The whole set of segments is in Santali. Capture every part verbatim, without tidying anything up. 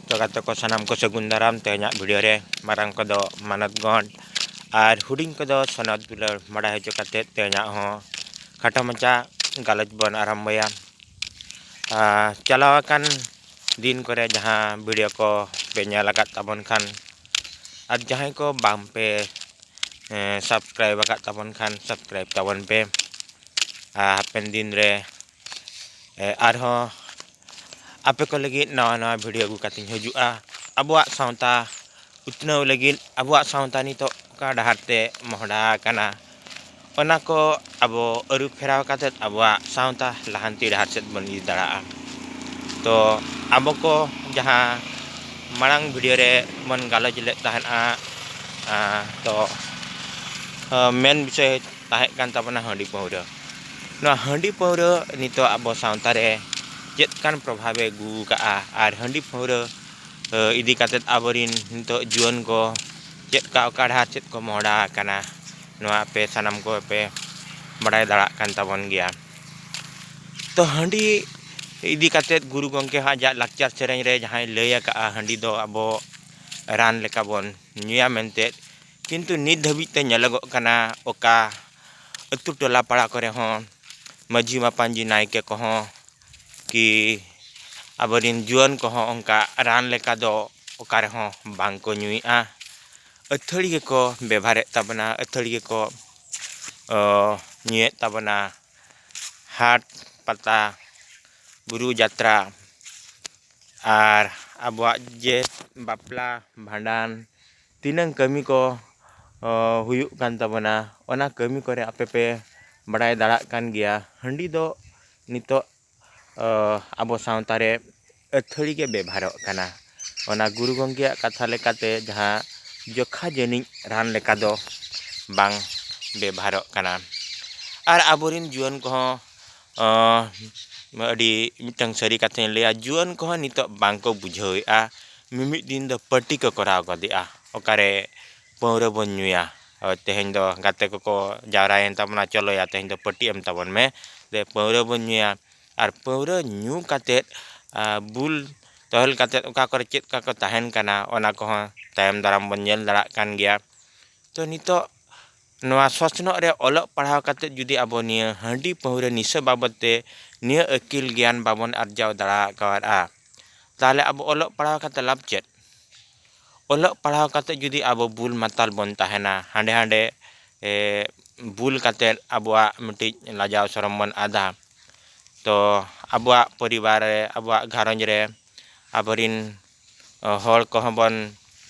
ᱛᱚ ᱜᱟᱛᱮ ᱠᱚ, ᱥᱟᱱᱟᱢ ᱠᱚ ᱥᱟᱹᱜᱩᱱ ᱫᱟᱨᱟᱢ ᱛᱮᱦᱮᱧᱟᱜ ᱵᱷᱤᱰᱤᱭᱳ ᱨᱮ᱾ ᱢᱟᱨᱟᱝ ᱠᱚᱫᱚ ᱢᱟᱱᱚᱛ ᱜᱚᱸᱰ ᱟᱨ ᱦᱩᱰᱤᱧ ᱠᱚᱫᱚ ᱥᱚᱱᱚᱛ ᱫᱩᱞᱟᱹᱲ ᱵᱟᱲᱟᱭ ᱦᱚᱪᱚ ᱠᱟᱛᱮ ᱛᱮᱦᱮᱧᱟᱜ ᱦᱚᱸ ᱠᱷᱟᱴᱚ ᱢᱟᱪᱷᱟ ᱜᱟᱞᱚᱪ ᱵᱚᱱ ᱟᱨᱟᱢᱵᱚᱭᱟ᱾ ᱟᱨ ᱪᱟᱞᱟᱣ ᱟᱠᱟᱱ ᱫᱤᱱ ᱠᱚᱨᱮ ᱡᱟᱦᱟᱸ ᱵᱷᱤᱰᱤᱭᱳ ᱠᱚ ᱯᱮ ᱧᱮᱞ ᱟᱠᱟᱫ ᱛᱟᱵᱚᱱ ᱠᱷᱟᱱ, ᱟᱨ ᱡᱟᱦᱟᱸᱭ ᱠᱚ ᱵᱟᱝ ᱯᱮ, ᱮᱸ, ᱥᱟᱵᱥᱠᱨᱟᱭᱤᱵ ᱟᱠᱟᱫ ᱛᱟᱵᱚᱱ ᱠᱷᱟᱱ, ᱥᱟᱵᱥᱠᱨᱟᱭᱤᱵ ᱛᱟᱵᱚᱱ ᱯᱮ᱾ ᱟᱨ ᱦᱟᱯᱮᱱ ᱫᱤᱱ ᱨᱮ, ᱮ, ᱟᱨᱦᱚᱸ ᱟᱯᱮ ᱠᱚ ᱞᱟᱹᱜᱤᱫ ᱱᱟᱣᱟ ᱱᱟᱣᱟ ᱵᱷᱤᱰᱤᱭᱳ ᱟᱹᱜᱩ ᱠᱟᱛᱮᱧ ᱦᱤᱡᱩᱜᱼᱟ᱾ ᱟᱵᱚᱣᱟᱜ ᱥᱟᱶᱛᱟ ᱩᱛᱱᱟᱹᱣ ᱞᱟᱹᱜᱤᱫ, ᱟᱵᱚᱣᱟᱜ ᱥᱟᱶᱛᱟ ᱱᱤᱛᱚᱜ ᱚᱠᱟ ᱰᱟᱦᱟᱨ ᱛᱮ ᱢᱚᱦᱰᱟ ᱟᱠᱟᱱᱟ, ᱚᱱᱟ ᱠᱚ ᱟᱵᱚ ᱟᱹᱨᱩ ᱯᱷᱮᱨᱟᱣ ᱠᱟᱛᱮᱫ ᱟᱵᱚᱣᱟᱜ ᱥᱟᱶᱛᱟ ᱞᱟᱦᱟᱱᱛᱤ ᱰᱟᱦᱟᱨ ᱥᱮᱫ ᱵᱚᱱ ᱤᱫᱤ ᱫᱟᱲᱮᱭᱟᱜᱼᱟ᱾ ᱛᱚ ᱟᱵᱚ ᱠᱚ ᱡᱟᱦᱟᱸ ᱢᱟᱲᱟᱝ ᱵᱷᱤᱰᱤᱭᱳ ᱨᱮ ᱵᱚᱱ ᱜᱟᱞᱚᱪ ᱞᱮᱫ ᱛᱟᱦᱮᱱᱟ, ᱟᱸ, ᱛᱚ, ᱟᱸ, ᱢᱮᱱ ᱵᱤᱥᱚᱭ ᱛᱟᱦᱮᱸ ᱠᱟᱱ ᱛᱟᱵᱚᱱᱟ ᱦᱟᱺᱰᱤ ᱯᱟᱹᱣᱨᱟᱹ᱾ ᱱᱚᱣᱟ ᱦᱟᱺᱰᱤ ᱯᱟᱹᱣᱨᱟᱹ ᱱᱤᱛᱚᱜ ᱟᱵᱚ ᱥᱟᱶᱛᱟ ᱨᱮ ᱪᱮᱫ ᱠᱟᱱ ᱯᱨᱚᱵᱷᱟᱵᱮ ᱟᱹᱜᱩ ᱟᱠᱟᱫᱼᱟ, ᱟᱨ ᱦᱟᱺᱰᱤ ᱯᱟᱹᱣᱨᱟᱹ, ᱟᱹ, ᱤᱫᱤ ᱠᱟᱛᱮᱫ ᱟᱵᱚᱨᱤᱱ ᱱᱤᱛᱚᱜ ᱡᱩᱣᱟᱹᱱ ᱠᱚ ᱪᱮᱫ ᱠᱟ, ᱚᱠᱟ ᱰᱟᱦᱟᱨ ᱪᱮᱫ ᱠᱚ ᱢᱚᱦᱰᱟ ᱟᱠᱟᱱᱟ, ᱱᱚᱣᱟ ᱟᱯᱮ ᱥᱟᱱᱟᱢ ᱠᱚᱯᱮ ᱵᱟᱲᱟᱭ ᱫᱟᱲᱮᱭᱟᱜ ᱠᱟᱱ ᱛᱟᱵᱚᱱ ᱜᱮᱭᱟ᱾ ᱛᱚ ᱦᱟᱺᱰᱤ ᱤᱫᱤ ᱠᱟᱛᱮᱫ ᱜᱩᱨᱩ ᱜᱚᱢᱠᱮ ᱦᱚᱸ ᱟᱡᱟᱜ ᱞᱟᱠᱪᱟᱨ ᱥᱮᱨᱮᱧ ᱨᱮ ᱡᱟᱦᱟᱸᱭ ᱞᱟᱹᱭ ᱟᱠᱟᱫᱼᱟ, ᱦᱟᱺᱰᱤ ᱫᱚ ᱟᱵᱚ ᱨᱟᱱ ᱞᱮᱠᱟ ᱵᱚᱱ ᱧᱩᱭᱟ ᱢᱮᱱᱛᱮ, ᱠᱤᱱᱛᱩ ᱱᱤᱛ ᱫᱷᱟᱹᱵᱤᱡ ᱛᱮ ᱧᱮᱞᱚᱜᱚᱜ ᱠᱟᱱᱟ, ᱚᱠᱟ ᱟᱹᱛᱩ ᱴᱚᱞᱟ ᱯᱟᱲᱟ ᱠᱚᱨᱮ ᱦᱚᱸ ᱢᱟᱹᱡᱷᱤ ᱢᱟᱯᱟᱧᱡᱤ ᱱᱟᱭᱠᱮ ᱠᱚᱦᱚᱸ ᱠᱤ ᱟᱵᱚᱨᱤᱱ ᱡᱩᱣᱟᱹᱱ ᱠᱚᱦᱚᱸ ᱚᱱᱠᱟ ᱨᱟᱱ ᱞᱮᱠᱟ ᱫᱚ ᱚᱠᱟ ᱨᱮᱦᱚᱸ ᱵᱟᱝ ᱠᱚ ᱧᱩᱭᱮᱫᱼᱟ᱾ ᱟᱹᱛᱷᱟᱹᱲᱤ ᱜᱮᱠᱚ ᱵᱮᱵᱷᱟᱨᱮᱫ ᱛᱟᱵᱚᱱᱟ, ᱟᱹᱛᱷᱟᱹᱲᱤ ᱜᱮᱠᱚ, ᱚ, ᱧᱩᱭᱮᱫ ᱛᱟᱵᱚᱱᱟ᱾ ᱦᱟᱴ ᱯᱟᱛᱟ, ᱵᱩᱨᱩ ᱡᱟᱛᱨᱟ, ᱟᱨ ᱟᱵᱚᱣᱟᱜ ᱡᱮ ᱵᱟᱯᱞᱟ ᱵᱷᱟᱸᱰᱟᱱ, ᱛᱤᱱᱟᱹᱝ ᱠᱟᱹᱢᱤ ᱠᱚ, ᱚ, ᱦᱩᱭᱩᱜ ᱠᱟᱱ ᱛᱟᱵᱚᱱᱟ, ᱚᱱᱟ ᱠᱟᱹᱢᱤ ᱠᱚᱨᱮ ᱟᱯᱮ ᱯᱮ ᱵᱟᱲᱟᱭ ᱫᱟᱲᱮᱭᱟᱜ ᱠᱟᱱ ᱜᱮᱭᱟ, ᱦᱟᱺᱰᱤ ᱫᱚ ᱱᱤᱛᱚᱜ, ᱚ, ᱟᱵᱚ ᱥᱟᱶᱛᱟ ᱨᱮ ᱟᱹᱛᱷᱟᱹᱲᱤ ᱜᱮ ᱵᱮᱵᱷᱟᱨᱚᱜ ᱠᱟᱱᱟ᱾ ᱚᱱᱟ ᱜᱩᱨᱩ ᱜᱚᱢᱠᱮᱭᱟᱜ ᱠᱟᱛᱷᱟ ᱞᱮᱠᱟᱛᱮ ᱡᱟᱦᱟᱸ ᱡᱚᱠᱷᱟ ᱡᱟᱹᱱᱤᱡ ᱨᱟᱱ ᱞᱮᱠᱟ ᱫᱚ ᱵᱟᱝ ᱵᱮᱵᱷᱟᱨᱚᱜ ᱠᱟᱱᱟ᱾ ᱟᱨ ᱟᱵᱚᱨᱤᱱ ᱡᱩᱣᱟᱹᱱ ᱠᱚᱦᱚᱸ, ᱚ, ᱟᱹᱰᱤ ᱢᱤᱫᱴᱟᱝ ᱥᱟᱹᱨᱤ ᱠᱟᱛᱷᱟᱧ ᱞᱟᱹᱭᱟ, ᱡᱩᱣᱟᱹᱱ ᱠᱚᱦᱚᱸ ᱱᱤᱛᱚᱜ ᱵᱟᱝ ᱠᱚ ᱵᱩᱡᱷᱟᱹᱣᱮᱫᱼᱟ᱾ ᱢᱤᱢᱤᱫ ᱫᱤᱱ ᱫᱚ ᱯᱟᱹᱴᱤ ᱠᱚ ᱠᱚᱨᱟᱣ ᱜᱚᱫᱮᱜᱼᱟ, ᱚᱠᱟᱨᱮ ᱯᱟᱹᱣᱨᱟᱹ ᱵᱚᱱ ᱧᱩᱭᱟ, ᱚ, ᱛᱮᱦᱮᱧ ᱫᱚ ᱜᱟᱛᱮ ᱠᱚᱠᱚ ᱡᱟᱣᱨᱟᱭᱮᱱ ᱛᱟᱵᱚᱱᱟ, ᱪᱚᱞᱚᱭᱟ, ᱛᱮᱦᱮᱧ ᱫᱚ ᱯᱟᱹᱴᱤ ᱮᱢ ᱛᱟᱵᱚᱱ ᱢᱮ, ᱫᱮ ᱯᱟᱹᱣᱨᱟᱹ ᱵᱚᱱ ᱧᱩᱭᱟ᱾ ᱟᱨ ᱯᱟᱹᱣᱨᱟᱹ ᱧᱩ ᱠᱟᱛᱮᱫ, ᱟ, ᱵᱩᱞ ᱛᱚᱦᱮᱞ ᱠᱟᱛᱮᱫ ᱚᱠᱟ ᱠᱚᱨᱮ ᱪᱮᱫ ᱞᱮᱠᱟ ᱠᱚ ᱛᱟᱦᱮᱱ ᱠᱟᱱᱟ, ᱚᱱᱟ ᱠᱚᱦᱚᱸ ᱛᱟᱭᱚᱢ ᱫᱟᱨᱟᱢ ᱵᱚᱱ ᱧᱮᱞ ᱫᱟᱲᱮᱭᱟᱜ ᱠᱟᱱ ᱜᱮᱭᱟ᱾ ᱛᱚ ᱱᱤᱛᱚᱜ ᱱᱚᱣᱟ ᱥᱚᱥᱱᱚᱜ ᱨᱮ ᱚᱞᱚᱜ ᱯᱟᱲᱦᱟᱣ ᱠᱟᱛᱮᱫ ᱡᱩᱫᱤ ᱟᱵᱚ ᱱᱤᱭᱟᱹ ᱦᱟᱺᱰᱤ ᱯᱟᱹᱣᱨᱟᱹ ᱱᱤᱥᱟᱹ ᱵᱟᱵᱚᱫ ᱛᱮ ᱱᱤᱭᱟᱹ ᱟᱹᱠᱤᱞ ᱜᱮᱭᱟᱱ ᱵᱟᱵᱚᱱ ᱟᱨᱡᱟᱣ ᱫᱟᱲᱮ ᱟᱠᱟᱫᱼᱟ, ᱛᱟᱦᱚᱞᱮ ᱟᱵᱚ ᱚᱞᱚᱜ ᱯᱟᱲᱦᱟᱣ ᱠᱟᱛᱮ ᱞᱟᱵᱷ ᱪᱮᱫ? ᱚᱞᱚᱜ ᱯᱟᱲᱦᱟᱣ ᱠᱟᱛᱮ ᱡᱩᱫᱤ ᱟᱵᱚ ᱵᱩᱞ ᱢᱟᱛᱟᱞ ᱵᱚᱱ ᱛᱟᱦᱮᱱᱟ, ᱦᱟᱸᱰᱮ ᱦᱟᱸᱰᱮ ᱮ, ᱵᱩᱞ ᱠᱟᱛᱮ ᱟᱵᱚᱣᱟᱜ ᱢᱤᱫᱴᱤᱡ ᱞᱟᱡᱟᱣ ᱥᱚᱨᱚᱢ ᱵᱚᱱ ᱟᱫᱟ, ᱛᱚ ᱟᱵᱚᱣᱟᱜ ᱯᱚᱨᱤᱵᱟᱨ ᱨᱮ, ᱟᱵᱚᱣᱟᱜ ᱜᱷᱟᱨᱚᱸᱡᱽ ᱨᱮ ᱟᱵᱚᱨᱤᱱ ᱦᱚᱲ ᱠᱚᱦᱚᱸ ᱵᱚᱱ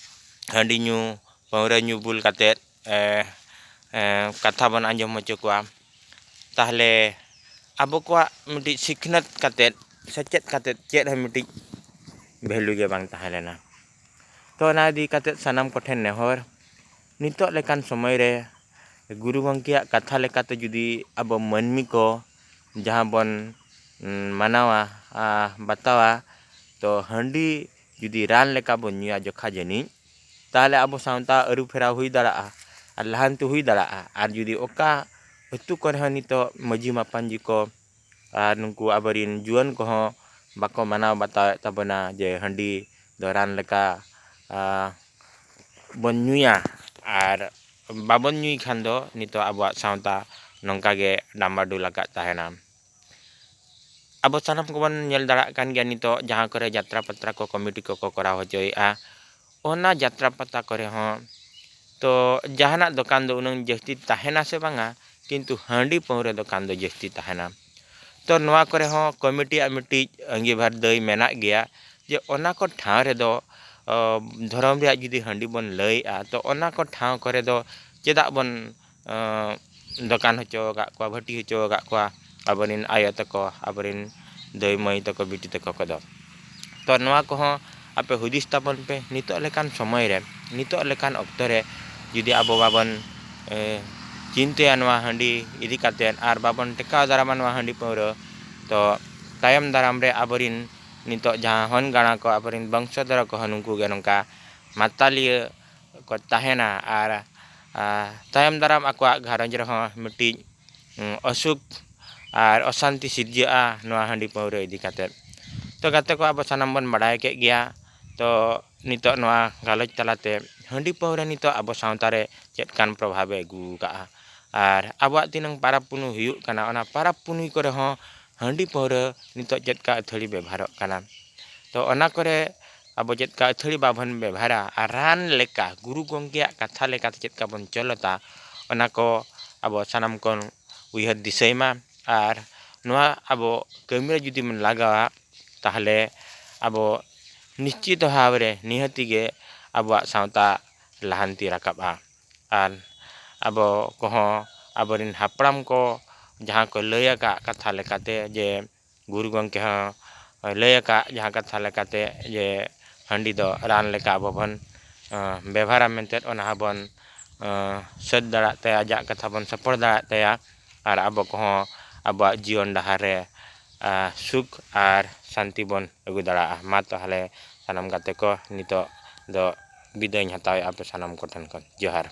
ᱦᱟᱺᱰᱤ ᱧᱩ, ᱯᱟᱹᱣᱨᱟᱹ ᱧᱩ ᱵᱩᱞ ᱠᱟᱛᱮᱫ, ᱮ, ᱮ, ᱠᱟᱛᱷᱟ ᱵᱚᱱ ᱟᱸᱡᱚᱢ ᱦᱚᱪᱚ ᱠᱚᱣᱟ᱾ ᱛᱟᱦᱚᱞᱮ ᱟᱵᱚ ᱠᱚᱣᱟᱜ ᱢᱤᱫᱴᱤᱡ ᱥᱤᱠᱷᱱᱟᱹᱛ ᱠᱟᱛᱮᱫ, ᱥᱮᱪᱮᱫ ᱠᱟᱛᱮᱫ ᱪᱮᱫ ᱦᱚᱸ ᱢᱤᱫᱴᱤᱡ ᱵᱷᱮᱞᱩ ᱜᱮ ᱵᱟᱝ ᱛᱟᱦᱮᱸ ᱞᱮᱱᱟ᱾ ᱛᱚ ᱚᱱᱟ ᱤᱫᱤ ᱠᱟᱛᱮᱫ ᱥᱟᱱᱟᱢ ᱠᱚᱴᱷᱮᱱ ᱱᱮᱦᱚᱨ, ᱱᱤᱛᱚᱜ ᱞᱮᱠᱟᱱ ᱥᱚᱢᱚᱭ ᱨᱮ ᱜᱩᱨᱩ ᱜᱚᱢᱠᱮᱭᱟᱜ ᱠᱟᱛᱷᱟ ᱞᱮᱠᱟᱛᱮ ᱡᱩᱫᱤ ᱟᱵᱚ ᱢᱟᱹᱱᱢᱤ ᱠᱚ ᱡᱟᱦᱟᱸ ᱵᱚᱱ, ᱩᱸ, ᱢᱟᱱᱟᱣᱟ, ᱟ, ᱵᱟᱛᱟᱣᱟ, ᱛᱚ ᱦᱟᱺᱰᱤ ᱡᱩᱫᱤ ᱨᱟᱱ ᱞᱮᱠᱟ ᱵᱚᱱ ᱧᱩᱭᱟ ᱡᱚᱠᱷᱟ ᱡᱟᱹᱱᱤᱡ, ᱛᱟᱦᱚᱞᱮ ᱟᱵᱚ ᱥᱟᱶᱛᱟ ᱟᱹᱨᱩ ᱯᱷᱮᱨᱟᱣ ᱦᱩᱭ ᱫᱟᱲᱮᱭᱟᱜᱼᱟ ᱟᱨ ᱞᱟᱦᱟᱱᱛᱤ ᱦᱩᱭ ᱫᱟᱲᱮᱭᱟᱜᱼᱟ᱾ ᱟᱨ ᱡᱩᱫᱤ ᱚᱠᱟ ᱟᱹᱛᱩ ᱠᱚᱨᱮ ᱦᱚᱸ ᱱᱤᱛᱚᱜ ᱢᱟᱹᱡᱷᱤ ᱢᱟᱯᱟᱧᱡᱤ ᱠᱚ ᱟᱨ ᱱᱩᱠᱩ ᱟᱵᱚᱨᱤᱱ ᱡᱩᱣᱟᱹᱱ ᱠᱚᱦᱚᱸ ᱵᱟᱠᱚ ᱢᱟᱱᱟᱣ ᱵᱟᱛᱟᱣᱮᱫ ᱛᱟᱵᱚᱱᱟ ᱡᱮ ᱦᱟᱺᱰᱤ ᱫᱚ ᱨᱟᱱ ᱞᱮᱠᱟ, ᱟ, ᱵᱚᱱ ᱧᱩᱭᱟ, ᱟᱨ ᱵᱟᱵᱚᱱ ᱧᱩᱭ ᱠᱷᱟᱱ ᱫᱚ ᱱᱤᱛᱚᱜ ᱟᱵᱚᱣᱟᱜ ᱥᱟᱶᱛᱟ ᱱᱚᱝᱠᱟ ᱜᱮ ᱰᱟᱢᱵᱟᱰᱩᱞ ᱟᱠᱟᱫ ᱛᱟᱦᱮᱱᱟ᱾ ᱟᱵᱚ ᱥᱟᱱᱟᱢ ᱠᱚᱵᱚᱱ ᱧᱮᱞ ᱫᱟᱲᱮᱭᱟᱜ ᱠᱟᱱ ᱜᱮᱭᱟ ᱱᱤᱛᱚᱜ ᱡᱟᱦᱟᱸ ᱠᱚᱨᱮ ᱡᱟᱛᱨᱟ ᱯᱟᱛᱨᱟ ᱠᱚ ᱠᱚᱢᱤᱴᱤ ᱠᱚᱠᱚ ᱠᱚᱨᱟᱣ ᱦᱚᱪᱚᱭᱮᱫᱼᱟ, ᱚᱱᱟ ᱡᱟᱛᱨᱟ ᱯᱟᱛᱟ ᱠᱚᱨᱮ ᱦᱚᱸ ᱛᱚ ᱡᱟᱦᱟᱱᱟᱜ ᱫᱚᱠᱟᱱ ᱫᱚ ᱩᱱᱟᱹᱝ ᱡᱟᱹᱥᱛᱤ ᱛᱟᱦᱮᱱᱟ ᱥᱮ ᱵᱟᱝᱟ, ᱠᱤᱱᱛᱩ ᱦᱟᱺᱰᱤ ᱯᱟᱹᱣᱨᱟᱹ ᱫᱚᱠᱟᱱ ᱫᱚ ᱡᱟᱹᱥᱛᱤ ᱛᱟᱦᱮᱱᱟ᱾ ᱛᱚ ᱱᱚᱣᱟ ᱠᱚᱨᱮ ᱦᱚᱸ ᱠᱚᱢᱤᱴᱤᱭᱟᱜ ᱢᱤᱫᱴᱤᱡ ᱟᱺᱜᱤᱵᱷᱟᱨ ᱫᱟᱹᱭ ᱢᱮᱱᱟᱜ ᱜᱮᱭᱟ ᱡᱮ ᱚᱱᱟ ᱠᱚ ᱴᱷᱟᱶ ᱨᱮᱫᱚ, ᱚ, ᱫᱷᱚᱨᱚᱢ ᱨᱮᱭᱟᱜ ᱡᱩᱫᱤ ᱦᱟᱺᱰᱤ ᱵᱚᱱ ᱞᱟᱹᱭᱮᱜᱼᱟ, ᱛᱚ ᱚᱱᱟ ᱠᱚ ᱴᱷᱟᱶ ᱠᱚᱨᱮ ᱫᱚ ᱪᱮᱫᱟᱜ ᱵᱚᱱ, ᱚ, ᱫᱚᱠᱟᱱ ᱦᱚᱪᱚ ᱟᱠᱟᱫ ᱠᱚᱣᱟ, ᱵᱷᱟᱹᱴᱤ ᱦᱚᱪᱚ ᱟᱠᱟᱫ ᱠᱚᱣᱟ ᱟᱵᱚᱨᱮᱱ ᱟᱭᱳ ᱛᱟᱠᱚ, ᱟᱵᱚᱨᱮᱱ ᱫᱟᱹᱭ ᱢᱟᱹᱭ ᱛᱟᱠᱚ, ᱵᱤᱴᱤ ᱛᱟᱠᱚ ᱠᱚᱫᱚ? ᱛᱚ ᱱᱚᱣᱟ ᱠᱚᱦᱚᱸ ᱟᱯᱮ ᱦᱩᱫᱤᱥ ᱛᱟᱵᱚᱱ ᱯᱮ᱾ ᱱᱤᱛᱚᱜ ᱞᱮᱠᱟᱱ ᱥᱚᱢᱚᱭ ᱨᱮ, ᱱᱤᱛᱚᱜ ᱞᱮᱠᱟᱱ ᱚᱠᱛᱚ ᱨᱮ ᱡᱩᱫᱤ ᱟᱵᱚ ᱵᱟᱵᱚᱱ, ᱮ, ᱪᱤᱱᱛᱟᱹᱭᱟ ᱱᱚᱣᱟ ᱦᱟᱺᱰᱤ ᱤᱫᱤ ᱠᱟᱛᱮᱫ ᱟᱨ ᱵᱟᱵᱚᱱ ᱴᱮᱠᱟᱣ ᱫᱟᱨᱟᱢᱟ ᱱᱚᱣᱟ ᱦᱟᱺᱰᱤ ᱯᱟᱹᱣᱨᱟᱹ, ᱛᱚ ᱛᱟᱭᱚᱢ ᱫᱟᱨᱟᱢ ᱨᱮ ᱟᱵᱚᱨᱤᱱ ᱱᱤᱛᱚᱜ ᱡᱟᱦᱟᱸ ᱦᱚᱱ ᱜᱟᱬᱟ ᱠᱚ, ᱟᱵᱚᱨᱤᱱ ᱵᱚᱝᱥᱚᱫᱷᱚᱨ ᱠᱚᱦᱚᱸ ᱱᱩᱠᱩ ᱜᱮ ᱱᱚᱝᱠᱟ ᱢᱟᱛᱟᱞᱤᱭᱟᱹ ᱠᱚ ᱛᱟᱦᱮᱱᱟ ᱟᱨ, ᱟ, ᱛᱟᱭᱚᱢ ᱫᱟᱨᱟᱢ ᱟᱠᱚᱣᱟᱜ ᱜᱷᱟᱨᱚᱸᱡᱽ ᱨᱮᱦᱚᱸ ᱢᱤᱫᱴᱤᱡ, ᱩᱸ, ᱚᱥᱩᱠ ᱟᱨ ᱚᱥᱟᱱᱛᱤ ᱥᱤᱨᱡᱟᱹᱜᱼᱟ ᱱᱚᱣᱟ ᱦᱟᱺᱰᱤ ᱯᱟᱹᱣᱨᱟᱹ ᱤᱫᱤ ᱠᱟᱛᱮᱫ᱾ ᱛᱚ ᱜᱟᱛᱮ ᱠᱚ, ᱟᱵᱚ ᱥᱟᱱᱟᱢ ᱵᱚᱱ ᱵᱟᱲᱟᱭ ᱠᱮᱫ ᱜᱮᱭᱟ, ᱛᱚ ᱱᱤᱛᱚᱜ ᱱᱚᱣᱟ ᱜᱟᱞᱚᱪ ᱛᱟᱞᱟᱛᱮ ᱦᱟᱺᱰᱤ ᱯᱟᱹᱣᱨᱟᱹ ᱱᱤᱛᱚᱜ ᱟᱵᱚ ᱥᱟᱶᱛᱟ ᱨᱮ ᱪᱮᱫ ᱠᱟᱱ ᱯᱨᱚᱵᱷᱟᱵᱮ ᱟᱹᱜᱩ ᱟᱠᱟᱫᱼᱟ, ᱟᱨ ᱟᱵᱚᱣᱟᱜ ᱛᱤᱱᱟᱹᱝ ᱯᱟᱨᱟᱵᱽ ᱯᱩᱱᱟᱹᱭ ᱦᱩᱭᱩᱜ ᱠᱟᱱᱟ, ᱚᱱᱟ ᱯᱟᱨᱟᱵᱽ ᱯᱩᱱᱟᱹᱭ ᱠᱚᱨᱮ ᱦᱚᱸ ᱦᱟᱺᱰᱤ ᱯᱟᱹᱣᱨᱟᱹ ᱱᱤᱛᱚᱜ ᱪᱮᱫ ᱠᱟ ᱟᱹᱛᱷᱟᱹᱲᱤ ᱵᱮᱵᱷᱟᱨᱚᱜ ᱠᱟᱱᱟ᱾ ᱛᱚ ᱚᱱᱟ ᱠᱚᱨᱮ ᱟᱵᱚ ᱪᱮᱫ ᱠᱟ ᱟᱹᱛᱷᱟᱹᱲᱤ ᱵᱟᱵᱚᱱ ᱵᱮᱵᱷᱟᱨᱟ, ᱟᱨ ᱨᱟᱱ ᱞᱮᱠᱟ ᱜᱩᱨᱩ ᱜᱚᱢᱠᱮᱭᱟᱜ ᱠᱟᱛᱷᱟ ᱞᱮᱠᱟᱛᱮ ᱪᱮᱫ ᱠᱟ ᱵᱚᱱ ᱪᱚᱞᱚᱛᱟ, ᱚᱱᱟ ᱠᱚ ᱟᱵᱚ ᱥᱟᱱᱟᱢ ᱠᱚ ᱩᱭᱦᱟᱹᱨ ᱫᱤᱥᱟᱹᱭ ᱢᱟ᱾ ᱟᱨ ᱱᱚᱣᱟ ᱟᱵᱚ ᱠᱟᱹᱢᱤ ᱨᱮ ᱡᱩᱫᱤ ᱵᱚᱱ ᱞᱟᱜᱟᱣᱟ, ᱛᱟᱦᱚᱞᱮ ᱟᱵᱚ ᱱᱤᱥᱪᱤᱛ ᱵᱷᱟᱵᱽ ᱨᱮ ᱱᱤᱦᱟᱹᱛᱤ ᱜᱮ ᱟᱵᱚᱣᱟᱜ ᱥᱟᱶᱛᱟ ᱞᱟᱦᱟᱱᱛᱤ ᱨᱟᱠᱟᱵᱼᱟ᱾ ᱟᱨ ᱟᱵᱚ ᱠᱚᱦᱚᱸ ᱟᱵᱚᱨᱮᱱ ᱦᱟᱯᱲᱟᱢ ᱠᱚ ᱡᱟᱦᱟᱸ ᱠᱚ ᱞᱟᱹᱭ ᱟᱠᱟᱫ ᱠᱟᱛᱷᱟ ᱞᱮᱠᱟᱛᱮ, ᱡᱮ ᱜᱩᱨᱩ ᱜᱚᱢᱠᱮ ᱦᱚᱸ ᱞᱟᱹᱭ ᱟᱠᱟᱫ ᱡᱟᱦᱟᱸ ᱠᱟᱛᱷᱟ ᱞᱮᱠᱟᱛᱮ, ᱡᱮ ᱦᱟᱺᱰᱤ ᱫᱚ ᱨᱟᱱ ᱞᱮᱠᱟ ᱟᱵᱚ ᱵᱚᱱ, ᱟᱸ, ᱵᱮᱵᱷᱟᱨᱟ ᱢᱮᱱᱛᱮ, ᱚᱱᱟ ᱦᱚᱸᱵᱚᱱ, ᱟᱸ, ᱥᱟᱹᱛ ᱫᱟᱲᱮᱭᱟᱜ ᱛᱟᱭᱟ, ᱟᱡᱟᱜ ᱠᱟᱛᱷᱟ ᱵᱚᱱ ᱥᱟᱯᱚᱲ ᱫᱟᱲᱮᱭᱟᱜ ᱛᱟᱭᱟ᱾ ᱟᱨ ᱟᱵᱚ ᱠᱚᱦᱚᱸ ᱟᱵᱚᱣᱟᱜ ᱡᱤᱭᱚᱱ ᱰᱟᱦᱟᱨ ᱨᱮ, ᱟᱸ, ᱥᱩᱠ ᱟᱨ ᱥᱟᱱᱛᱤ ᱵᱚᱱ ᱟᱹᱜᱩ ᱫᱟᱲᱮᱭᱟᱜᱼᱟ᱾ ᱢᱟ ᱛᱟᱦᱚᱞᱮ ᱥᱟᱱᱟᱢ ᱜᱟᱛᱮ ᱠᱚ, ᱱᱤᱛᱚᱜ ᱫᱚ ᱵᱤᱫᱟᱹᱭ ᱤᱧ ᱦᱟᱛᱟᱣᱮᱫᱼᱟ ᱟᱯᱮ ᱥᱟᱱᱟᱢ ᱠᱚᱴᱷᱮᱱ ᱠᱷᱚᱱ᱾ ᱡᱚᱦᱟᱨ᱾